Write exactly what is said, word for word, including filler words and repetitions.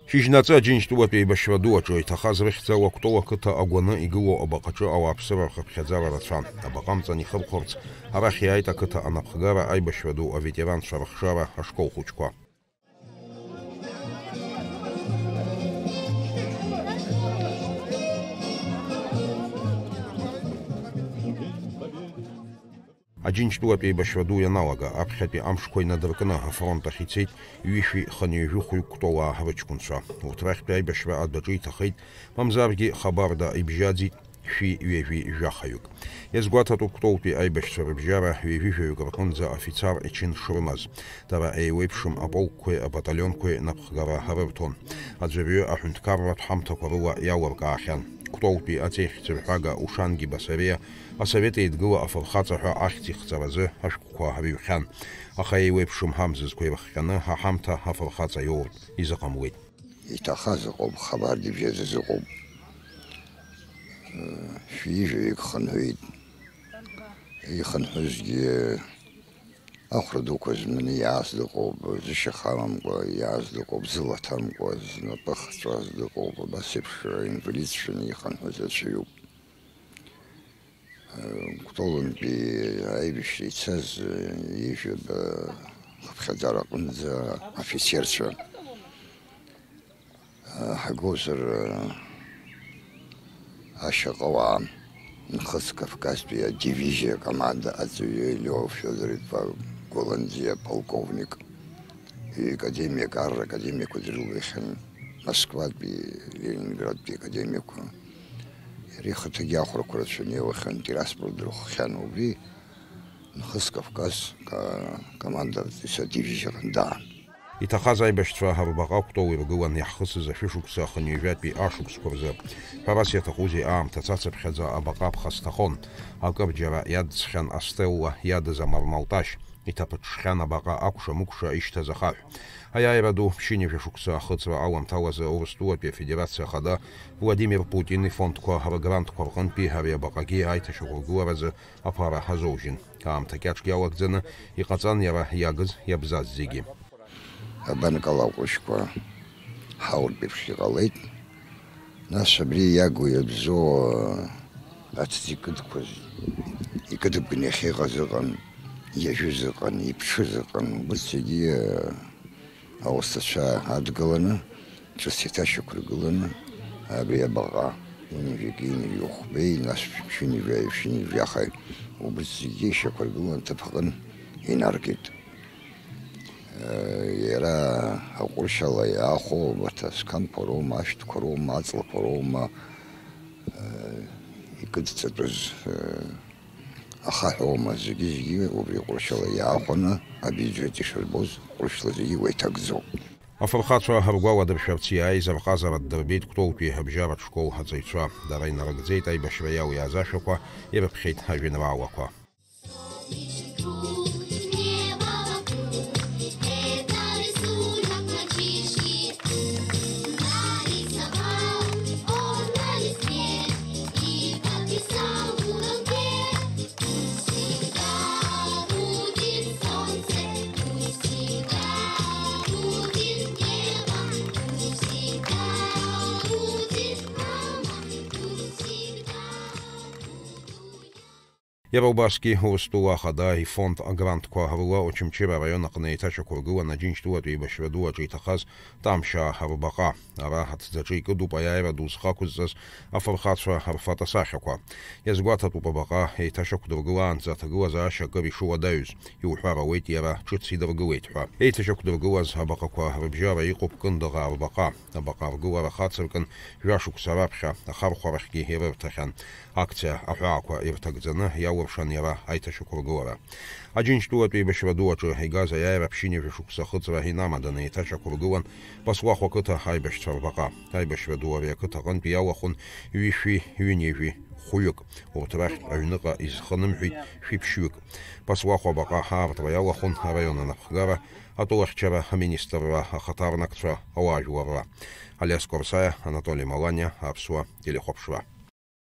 Шьыжьнаҵы Аџьынџьтәылатәи еибашьра ду аҿы иҭахаз рыхьӡала Кәтол ақыҭа агәаны игылоу абаҟаҿы ауааԥсыра рхыԥхьаӡара рацәан. Абаҟа амҵан ихырхәарц арахь иааит ақыҭа анапхгара аибашьра ду аветеранцәа рыхшара ашкол хәыҷқәа. Аџьынџьтәылатә еибашьра ду ианалага, аԥхьатәи амшқәа инадыркны афронт ахь ицеит ҩышәи хынҩажәи хәҩык Кәтолаа рыҷкәынцәа. Урҭ рахьтә аибашьра адәаҿы иҭахеит, мамзаргьы хабарда ибжьаӡит шәи ҩажәи жәахаҩык. Иазгәаҭатәуп Кәтолтәи аибашьцәа рыбжьара ҩажәи жәаҩык рҟынӡа афицар ичын шрымаз. Дара еиуеиԥшым аполкқәеи абаталионқәеи напхгара рырҭон. Аӡәырҩы аҳәынҭқарратә ҳамҭақәа рыла иалыркаахьан. Кәтолтәи аҵеихьӡ рҳәага Ушангьы Басариа Асовет Еидгыла афырхаҵа ҳәа ахьӡ ихҵаразы ашәҟәқәа рыҩхьан. Аха еиуеиԥшым ҳамзызқәа ирыхҟьаны аҳамҭа афырхаҵа иоуртә изыҟамлеит. Иҭахаз ыҟоуп, хабаргьы бжьаӡыз ыҟоуп. Шәи жәаҩык хынҳәит. Ихынҳәызгьы ахәра дуқәа зманы иааз дыҟоуп, зышьаха амамкәа иааз дыҟоуп, зыла ҭамкәа, знапы хҵәаз дыҟоуп, абас еиԥш инвалидцәаны ихынҳәыз аӡәы иоуп. Кәтолынтәи аибашьра ицаз ижәаба хыԥхьаӡара аҟынӡа афицерцәа ҳагозар, ашьаҟауаа, Нхыҵ Кавказтәи адивизиа акоманда аҵаҩы Лео Федор-иԥа Гәаланӡиа, полковник, икадемиак, арра академиақәа дрылихьан, Москватәи, Ленинградтәи академиақәа. Иара ихаҭагьы ахәрақәа рацәаны иоухьан, транспорт дырхәхьан, убри Нхыҵ Кавказ ка-, команда, исадивизиаҟны даан. Иҭахаз аибашьцәа рбаҟа Кәтол иргылан иаҳхысыз ашәышықәса ахынҩажәатәи ашықәсқәа рзы. Ҳәарас иаҭахузеи, аамҭа цацыԥхьаӡа абаҟа ԥхасҭахон. Акырџьара иадҵхьан астелла иадыз амармалташь, иҭаԥыҽҽхьан абаҟа акәша-мыкәша ишьҭаз ахаҳә. Аиааира ду ԥшьынҩажәа шықәса ахыҵра аламҭалазы Урыстәылатәи Афедерациа Ахада Владимир Путин ифондқәа ргрантқәа рҟынтәи ари абаҟагьы аиҭашьақәыргыларазы аԥара азоужьын. Аамҭа кьаҿк иалагӡаны иҟаҵан иара иагыз, иабзаз зегьы. Абанкала аҟәышқәа ҳауртә еиԥш иҟалеит. Нас абри иагу иабзоу аҭӡы икыдқәаз, икыдыбгны иахьыҟаз ыҟан, иажәыз ыҟан, иԥҽыз ыҟан, убырҭ зегьы аусҭцәа адгыланы, ҿыц иҭашьақәыргыланы, абри абаҟа, ҩынҩажәи хәбеи, нас ԥшьынҩажәи жәахеи, убырҭ зегьы ишьақәыргыланы аҭыԥ аҟын инаркит. Иара аҟәрышьала иаахәо, убарҭ асқамқәа роума, ашәҭқәа роума, аҵлақәа роума, икыдҵатәыз, ахаҳә аума, зегьы-зегьы убри аҟәрышьала иаахәаны абиуџьет ишырбоз ҟәрышьла зегьы уеиҭагӡоуп. Афырхацәа ргәаладыршәарц иааиз рҟазара ддырбеит Кәтолтәи абжьаратә школ аҵаҩцәа. Дара инарыгӡеит аибашьра иалиааз ашәақәа, ирыԥхьеит ажәеинраалақәа. Иара убасгьы Урыстәыла Ахада ифонд агрантқәа рыла Очамчыра араион аҟны еиҭашьақәыргылан Аџьынџьтәылатәи еибашьра ду аҿы иҭахаз Тамшьаа рбаҟа. Ара аҭӡаҿы икыдуп аиааира ду зхы ақәызҵаз афырхацәа рфотосахьақәа. Иазгәаҭатәуп абаҟа еиҭашьақәдыргылаанӡа аҭагылазаашьа акыр ишыуадаҩыз. Иуҳәар ауеит, иара ҿыц идыргылеит ҳәа. Еиҭашьақәдыргылаз абаҟақәа рыбжьара иҟоуп Кындыӷаа рбаҟа. Абаҟа аргылара хацыркын, жәашықәса раԥхьа ахархәарахьгьы ирырҭахьан. Акциа аҳәаақәа ирҭагӡаны иалыршан иара аиҭашьақәыргылара. Аџьынџьтәылатәи еибашьра ду аҿы игаз аиааира ԥшьынҩажәа шықәса ахыҵра инамаданы еиҭашьақәыргылан Баслахә ақыҭа аибашьцәа рбаҟа. Аибашьра ду ари ақыҭа аҟынтә иалахәын ҩышәи ҩынҩажәи хәҩык. Урҭ рахьтә аҩныҟа изхынымҳәит шәиԥшьҩык. Баслахә абаҟа аартра иалахәын араион анапхгара, атәылахьчара аминистрра, ахаҭарнакцәа, ауаажәларра. Алиас Корсаиа, Анатоли Маланиа, Аԥсуа телехәаԥшра.